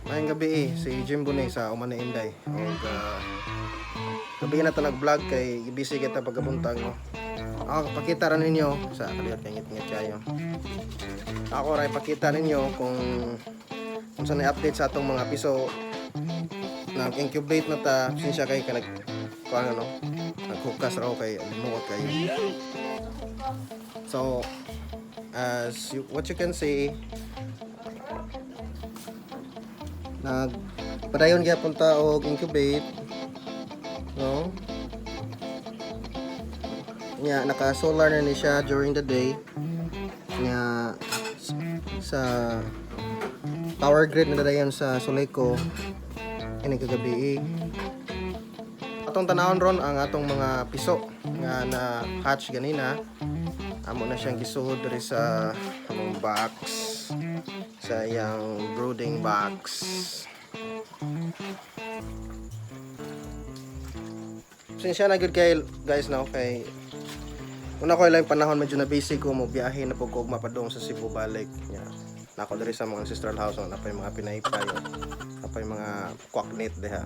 Maayong gabii, si Jim Bunay sa Umana Inday. Og gabii na ta nag-vlog kay busy kita pagkabuntag, no. Ako pakita ra ninyo sa kaliwat kay ngit-ngit kayo. Ako ra ipakita ninyo kung unsa na update sa atong mga piso. Nag-incubate na ta, pasensya kay ka nag kuan ano, naghukas ra ako kay limuot kayo. So as you, what you can see, nag padayon gyapon ta og incubate, no? Nya naka solar na ni siya during the day. Nya sa power grid na dayon sa Soleco ini kagabi. Atong tanawon ron ang atong mga piso nga na hatch ganina. Amo na siyang gisuhod diri sa among box, sa iyang brooding box. Pasensya na gud kay guys, no, kay una ko lang panahon medyo na busy ko, mo biyahe na pud ko ugma padung sa Cebu balik. Nya nako diri sa mga ancestral house, no, napay mga pinaypay, oh. Napay mga kwaknit diha.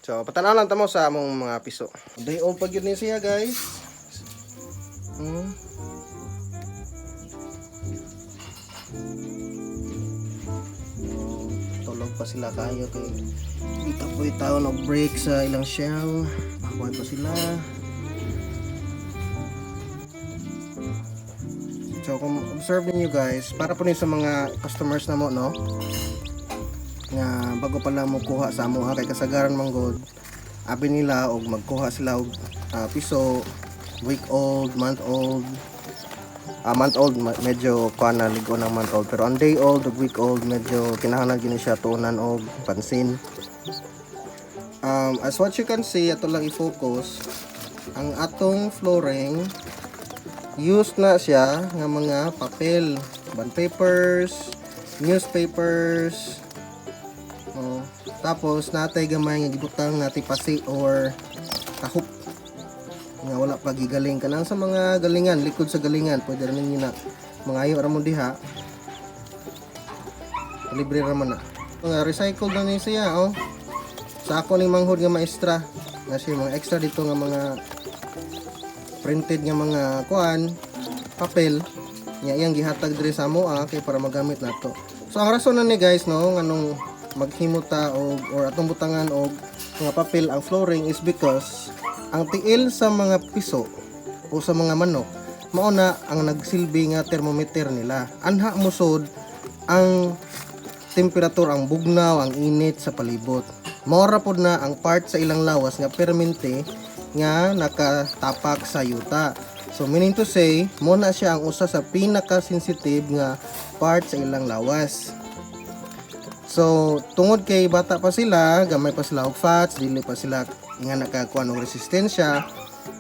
So patanaw lang ta mo sa among mga piso. Day old pa gyud ni siya, guys. Oh, tulog pa sila kayo kay di pa po tao og break sa ilang shell. Pakuha pa sila. So kung observe niyo guys, para po ni sa mga customers na mo, no, nga bago pa lang mo kuha sa amo ha, kay kasagaran man god abi nila og magkuha sila og piso week old, month old. Month old medyo kuha na ligo ng month old, pero ang day old ug week old medyo kinahanglan gyud ni siya tuunan og pansin. As what you can see, ato lang i-focus ang atong flooring. Used na siya nga mga papel, bond papers, newspapers. Oh, tapos natay gamay nga gibutang natay pasi or tahop nga wala pa gigaling, kanang sa mga galingan, likod sa galingan, pwede ra ninyo na mangayo ra mo diha, libre ra man na. Mga recycled na ni siya, oh. Sa ako ni manghod nga maestra na siya, mga extra dito nga mga printed nga mga kuan papel nya iyang gihatag diri sa amoa kay para magamit nato. So ang rason na ni guys, no, nganong maghimo ta og or atong butangan og mga papel ang flooring is because ang tiil sa mga piso o sa mga manok mao na ang nagsilbi nga thermometer nila. Anha mosud ang temperature, ang bugnaw, ang init sa palibot. Mao ra pod na ang part sa ilang lawas nga permente nga nakatapak sa yuta. So meaning to say, mo na siya ang usa sa pinaka-sensitive nga part sa ilang lawas. So tungod kay bata pa sila, gamay pa sila og fats, dili pa sila nga nakakuan og resistensya.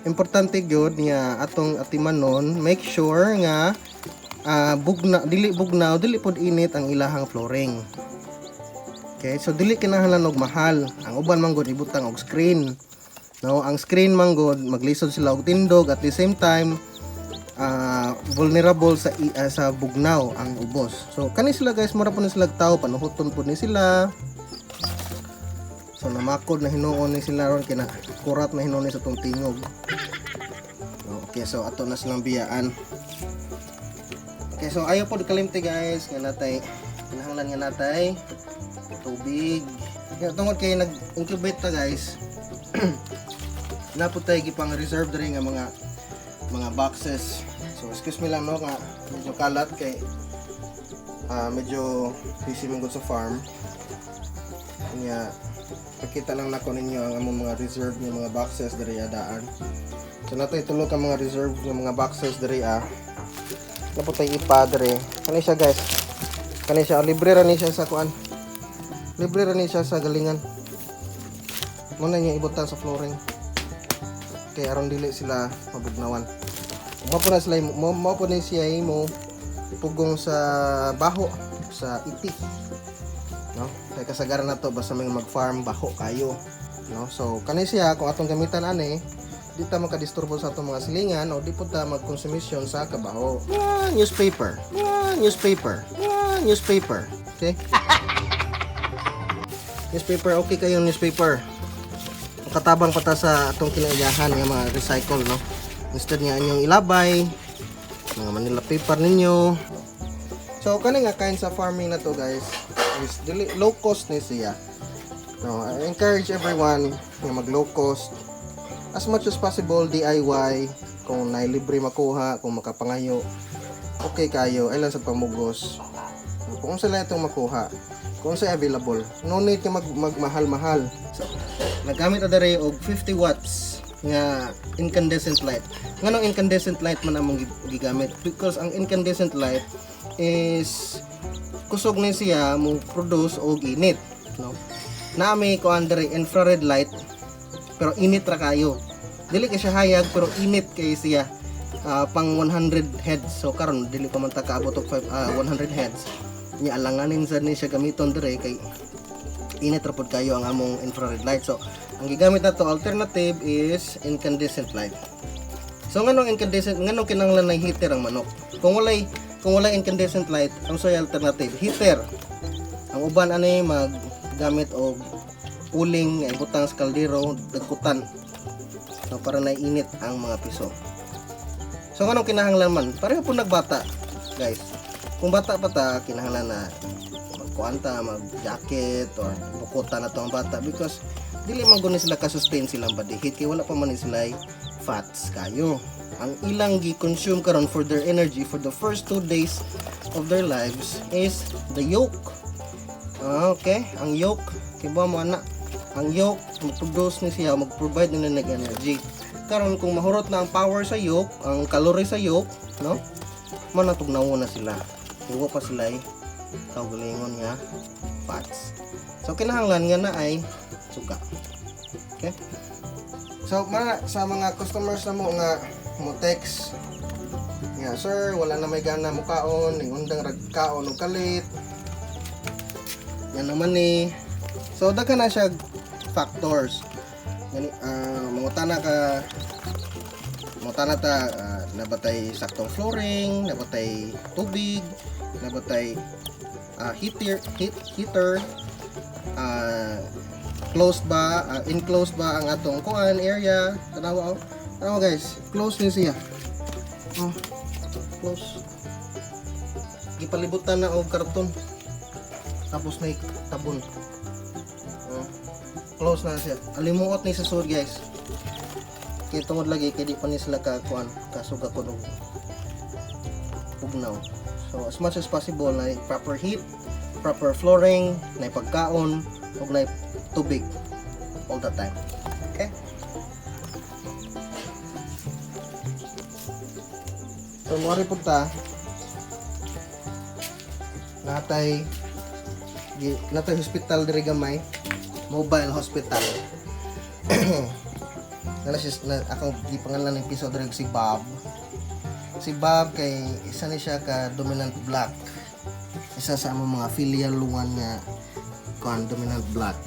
Importante gyud nga atong atimanon, make sure nga bugna, dili bugnaw, dili pod init ang ilahang flooring. Okay, so dili kinahanglan og mahal. Ang uban man gud ibutang og screen. No, ang screen man gud maglisod sila og tindog, at the same time vulnerable sa bugnaw ang ubos. So kani sila guys, mura po ni sila tao, panuhuton po ni sila. So namakod na hinuon ni sila ron kina kurat na hinuon ni sa tong tingog. Okay, so ato na silang biyaan. Okay, so ayaw po kalimti guys nga natay kinahanglan nga natay tubig. Kaya tungod kay nag-incubate ta guys, napud tay gipang reserve diri nga mga boxes. So excuse me lang, no, nga medyo kalat kay medyo busy man gud sa farm. Nya pakita lang nako ninyo ang among mga reserve nga mga boxes diri daan. So natay tulo ka mga reserve nga mga boxes diri ah. Napud tay ipa diri. Kani siya guys. Kani siya libre ra ni siya sa kuan. Libre ra ni siya sa galingan. Muna niya ibutang sa flooring. Kay aron dili sila mabugnawan. Mo po na sila mo po ni siya mo pugong sa baho, sa iti. No? Kay kasagaran na to basta may mag-farm baho kayo. No? So kani siya kung atong gamitan ani, di ta makadisturbo sa atong mga silingan o di po ta magkonsumisyon sa kabaho. Newspaper. Newspaper. Newspaper. Okay? Newspaper, okay kayong newspaper. Makatabang pa ta sa atong kinaiyahan nga mga recycle, no? Instead nga inyong ilabay, mga Manila paper ninyo. So, kani nga kind sa farming na to, guys, is dili, low cost ni siya. No, I encourage everyone nga mag low cost. As much as possible, DIY. Kung naay libre makuha, kung makapangayo, okay kayo, ay lang sa pamugos. Kung sila itong makuha, kung sa available, no need ka magmahal-mahal. So, nagamit na dere og 50 watts nga incandescent light. Nganong incandescent light man among gigamit? Because ang incandescent light is kusog ni siya mo produce og init, no? Naa may kuan dere, infrared light, pero init ra kayo. Dili kay siya hayag pero init kay siya. Pang 100 heads. So karon dili pa man ta kaabot og 100 heads. Nya alanganin sad ni siya gamiton dire kay init ra pod kayo ang among infrared light. So ang gigamit nato alternative is incandescent light. So nganong incandescent, nganong kinahanglan ng heater ang manok? Kung walay incandescent light, ang say alternative, heater. Ang uban ani maggamit og uling nga ibutang sa kaldero, dagkutan. So para naiinit ang mga piso. So nganong kinahanglan man? Pareho po nagbata, guys. Kung bata pa ta, kinahanglan na magkuan ta, mag-jacket or bukutan na to ang bata because dili man guni sila ka-sustain silang body heat kay wala pa man ni sila fats kayo. Ang ilang gi-consume karon for their energy for the first 2 days of their lives is the yolk. Ah, okay, ang yolk, kibaw mo ana. Ang yolk mag-produce ni siya, mag-provide nila ng energy. Karon kung mahurot na ang power sa yolk, ang calorie sa yolk, no? Mo na tugnawo na sila. Iwa pa sila ay kaugalingon nga fats. So kinahanglan nga na ay suga. Okay? So mga sa mga customers na mo nga mo text nga, "Sir, wala na may gana mo kaon, undang rag kaon og kalit." Yan naman ni. So daghan na siya factors. Gani mangutana ka, mangutana ta, nabatay saktong flooring, nabatay tubig, nabatay heater, heater, closed ba, enclosed ba ang atong kuan area. Tanawa oh. Tanawa, guys, close ni siya. Oh, close. Gipalibutan na og karton. Tapos na tabon. Oh, close na siya. Alimuot ni sa sud, guys. Kay tungod lagi kay di pa ni sila ka kuan kasuga ko og ugnaw. So as much as possible na proper heat, proper flooring, na pagkaon, ug na tubig all the time. Okay? So mo pud ta natay hospital diri gamay, mobile hospital. Na siya na akong gipangalan ng piso diri si Bob. Si Bob kay isa ni siya ka dominant black. Isa sa among mga filial luwan nga kuan dominant black.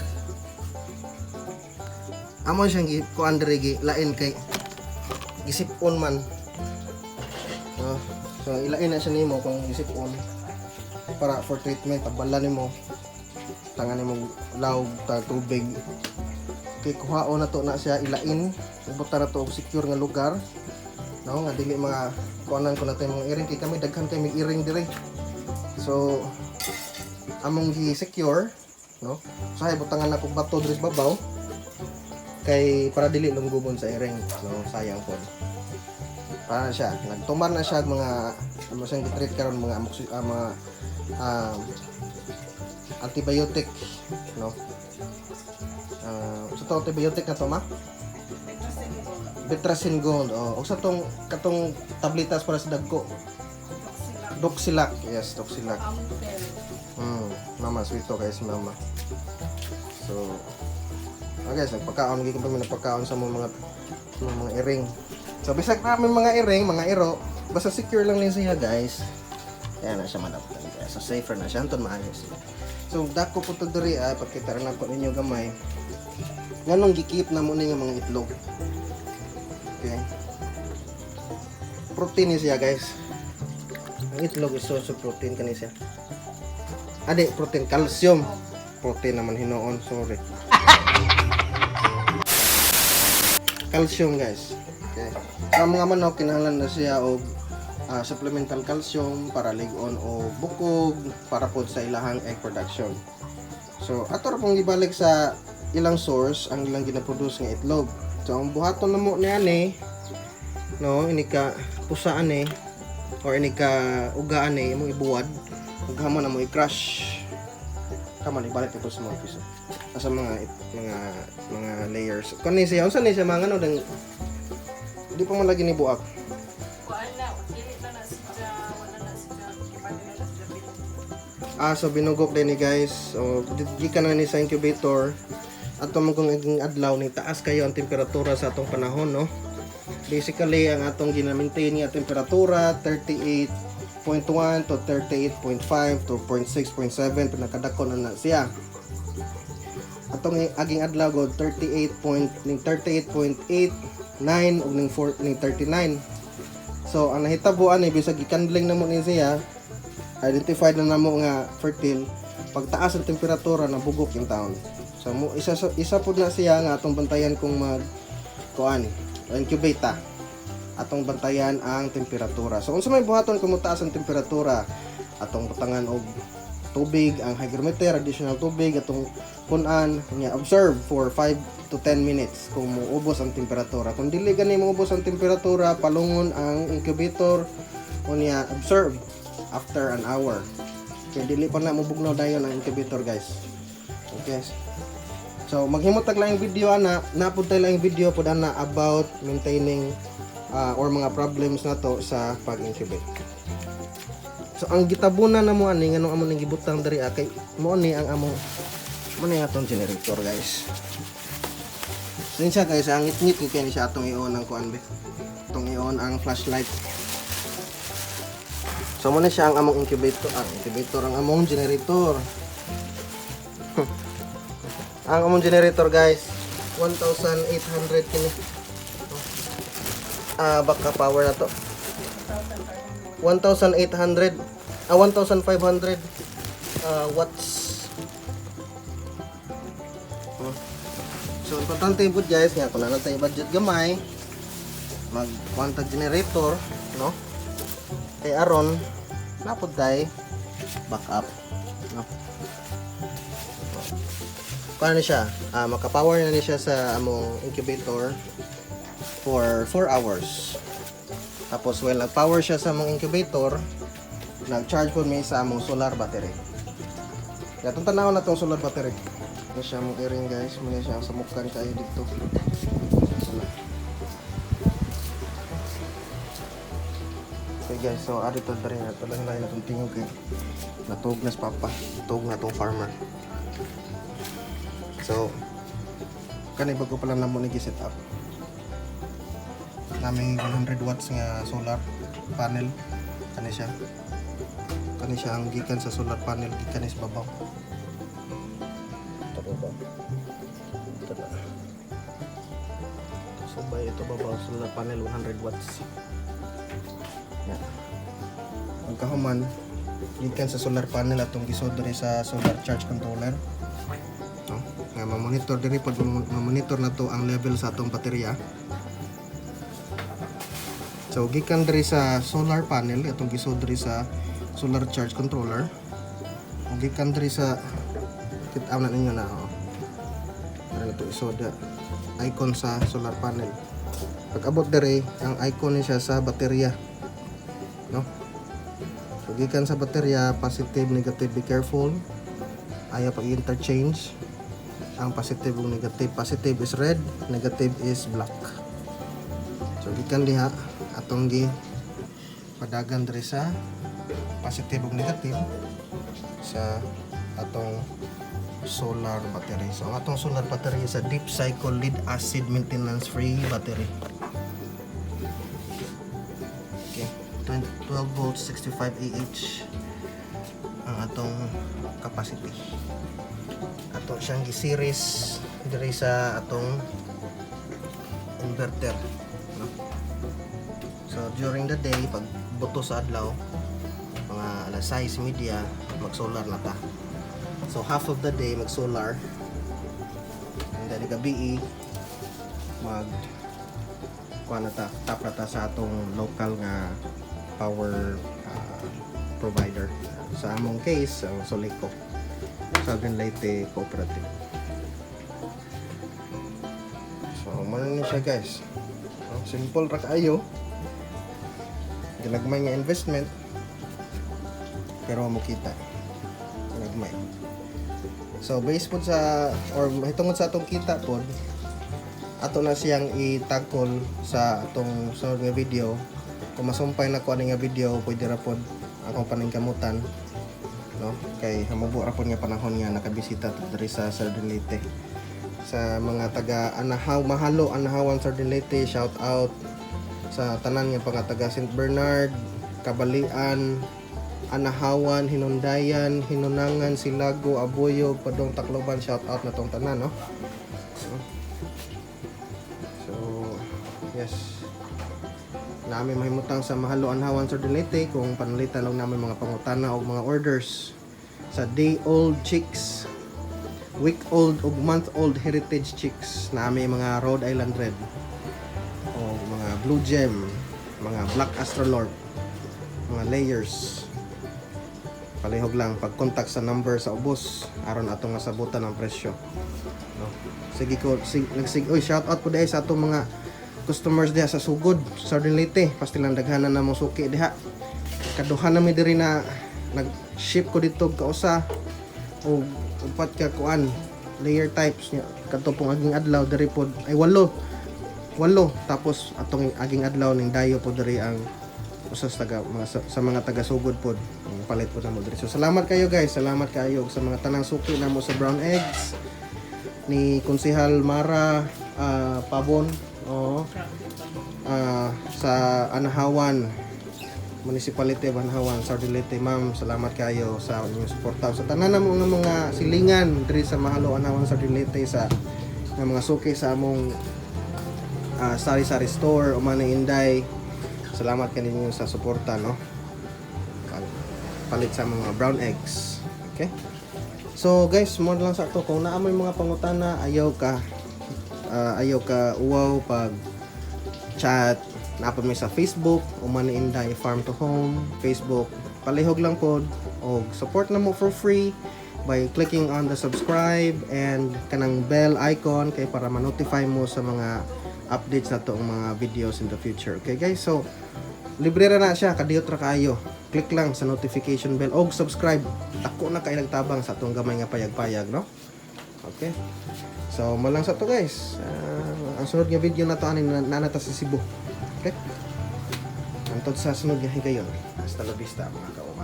Amo siyang gi kuan diri, gi lain kay gisip-on man. Oh, so ilain na siya nimo kung gisip-on para for treatment, tabala nimo, tangan nimo lawg ta tubig kay kuhaon na to na siya, ilain, ibutan na to og secure nga lugar, no, nga dili mga kuanan ko na tayo mga iring kay kami daghan kay mig iring dire. So among gi-secure, no, so hay butangan na kog bato diri sa babaw kay para dili lunggubon sa iring. So sayang pod para na siya nagtumar na siya og mga amo siyang gitreat karon mga mga antibiotic, no? Sa to antibiotic na to, ma Betracin Gold, oh. O sa tong katong tabletas para sa dagko, Doxilac, yes, Doxilac. Mama, sweet to guys, mama. So, ah, guys, nagpakaon gyud kami, nagpakaon sa mga iring. So bisag namin mga iring, mga iro, basta secure lang din siya, guys. Kaya na siya madaptan. So safer na siya, anton maayos. So dako po to diri ah, pagkita na ko ninyo gamay. Nganong gi-keep na mo ni nga mga itlog. Okay. Protein ni siya, guys. Ang itlog is source of protein kani siya. Adi, protein, calcium. Protein naman hinuon, sorry. Calcium, guys. Okay. Sa mga manok, kinahanglan na siya og supplemental calcium para lig-on o bukog para pod sa ilahang egg production. So, ato ra pong ibalik sa ilang source ang ilang ginaproduce nga itlog. So, ang buhaton namo niya ni, no, ini ka pusaan ni or ini ka ugaan ni imong ibuwad ug hamon na mo i-crush. Kama ibalik ito sa mga piso. Ah, sa mga layers. Kani siya, unsa ni siya mga ano dang di pa man lagi ni buak? Kuan na, dili na na siya, wala na siya, ibalik na na siya bilog. Ah, so binugok din ni, guys. So, gikan na ni sa incubator. Ato mo kung naging adlaw ni taas kayo ang temperatura sa atong panahon, no? Basically, ang atong gina-maintain nga temperatura 38.1 to 38.5 to 0.6.7, pinakadako na na siya. Atong aging adlaw god 38 point ning 38.8 9 ug ning 4 ning 39. So ang nahitabo ani, bisag gikandling na mo ni siya, identified na namo nga fertile, pagtaas ang temperatura nabugok yung taon. So mo isa isa pud na siya nga atong bantayan kung mag kuan incubate ta, atong bantayan ang temperatura. So unsa may buhaton kung motaas ang temperatura? Atong butangan og tubig ang hygrometer, additional tubig atong punan nya, observe for 5 to 10 minutes kung muubos ang temperatura. Kung dili gani muubos ang temperatura, palungon ang incubator unya, observe after an hour. Kaya dili pa na mubugnaw dayon ang incubator, guys. Okay. So maghimo tag laing video ana, napud tay laing video pud ana about maintaining or mga problems nato sa pag-incubate. So ang gitabunan na mo ani, nganong amo ning gibutang diri, kay mo ni ang among mo ni atong generator, guys. Sinsya guys, ang ngit-ngit kay ni siya, atong i-on ang kuan be. Atong i-on ang flashlight. So mo na siya ang among incubator, ang incubator, ang among generator. Ang among generator, guys, 1,800 kini. Ah, baka power na to. 1,800, 1,500 watts. Oh. So importante po, guys, nga kung naa tay budget gamay, mag tag generator, no? Kay aron napod tay backup, no? Paano siya? Ah, maka-power na ni siya sa among incubator for 4 hours. Tapos well, nag-power siya sa among incubator, nag-charge po mi sa among solar battery. Kaya itong tanaw na tong solar battery. Ano siya among airing, guys, muna siya ang samukan kayo dito. Wala. Okay guys, so ari to diri na to lang na itong tingog kay natug na sa papa, natug na tong farmer. So kani bago pa lang namo ni set up. Nami 100 watts nga solar panel kani siya. Kani siya ang gikan sa solar panel, gikan ni sa babaw. Ito babaw. Ito na. Subay ito babaw, solar panel 100 watts. Ya. Pagkahuman, gikan sa solar panel atong gisod diri sa solar charge controller. No? Nga ma-monitor diri pag ma-monitor na to ang level sa atong baterya. So gikan diri sa solar panel atong gisod diri sa solar charge controller. Ug gikan diri sa kit-aw na ninyo na, oh. Para na to isod icon sa solar panel. Pag abot diri, ang icon ni siya sa baterya. No? So gikan sa baterya, positive, negative, be careful. Ayaw pag interchange ang positive ug negative. Positive is red, negative is black. So gikan diha atong gi padagan diri sa positive ug negative sa atong solar battery. So ang atong solar battery is a deep cycle lead acid maintenance free battery. Okay, 20 12 volts, 65 Ah ang atong capacity. Ato siyang gi-series diri sa atong inverter, no? So during the day, pag buto sa adlaw, mga alas 6:30, mag-solar na ta. So half of the day mag solar and then gabi mag kuan na ta, tap na ta sa atong local nga power provider. Sa among case, ang Soleco, Southern Leyte Cooperative. So mao na ni siya, guys. Oh, simple ra kaayo, ginagmay nga investment pero mo kita ginagmay. So based pod sa or hitungod sa atong kita pod, ato na siyang i-tackle sa atong sunod nga video. Kung masumpay na ko ani nga video, pwede ra pod akong paningkamutan, no, kay hamubo ra pod nga panahon nga nakabisita ta diri sa Southern Leyte. Sa mga taga Anahaw, Mahalo, Anahawan, Southern Leyte, shout out sa tanan nga mga taga St. Bernard, Kabalian, Anahawan, Hinundayan, Hinunangan, Silago, Abuyog, Padong, Tacloban, shout out na tong tanan, no? So, yes. Namin mahimutang sa Mahalo, Anahawan, Southern Leyte kung panalitan lang namin mga pangutana o mga orders sa day old chicks, week old ug month old heritage chicks, namin mga Rhode Island Red o mga Blue Gem, mga Black Australorp, mga layers. Palihog lang pag-contact sa number sa ubos aron atong masabutan ang presyo. No? Sige ko, sig, nagsig, oy, shout out po diay sa atong mga customers diha sa Sugod, Southern Leyte. Pastilang daghanan na mo suki diha. Kaduha na mi diri na nag-ship ko dito kausa o upat ka kuan layer types niya. Kadto pong aging adlaw diri pod ay walo. Walo, tapos atong aging adlaw ning dayo po diri ang usa sa taga mga sa mga taga Sugod pod. Ang palit po namo diri. So salamat kayo, guys, salamat kayo sa mga tanang suki namo sa brown eggs ni Konsehal Mara Pabon, oo. Sa Anahawan, Municipality of Anahawan, Southern Leyte, ma'am, salamat kayo sa inyong suporta. Sa tanan namo nga mga silingan diri sa Mahalo, Anahawan, Southern Leyte, sa nga mga suki sa among sari-sari store, Umana Inday. Salamat kaninyo sa suporta, no? Palit sa mga brown eggs. Okay? So guys, mo lang sa ato. Kung naa moy mga pangutana, ayaw ka uwaw pag chat, naa pod mi sa Facebook, Umana Inday Farm to Home, Facebook. Palihog lang pod og support na mo for free by clicking on the subscribe and kanang bell icon kay para ma-notify mo sa mga updates na ang mga videos in the future. Okay guys, so libre ra na siya, kadiyot ra kayo. Click lang sa notification bell og subscribe. Dako na kay nagtabang sa atong gamay nga payag-payag, no? Okay. So, mao lang sa to, guys. Ang sunod nga video na to ani na nata sa Cebu. Okay? Hantod sa sunod nga higayon. Hasta la vista, mga kauma.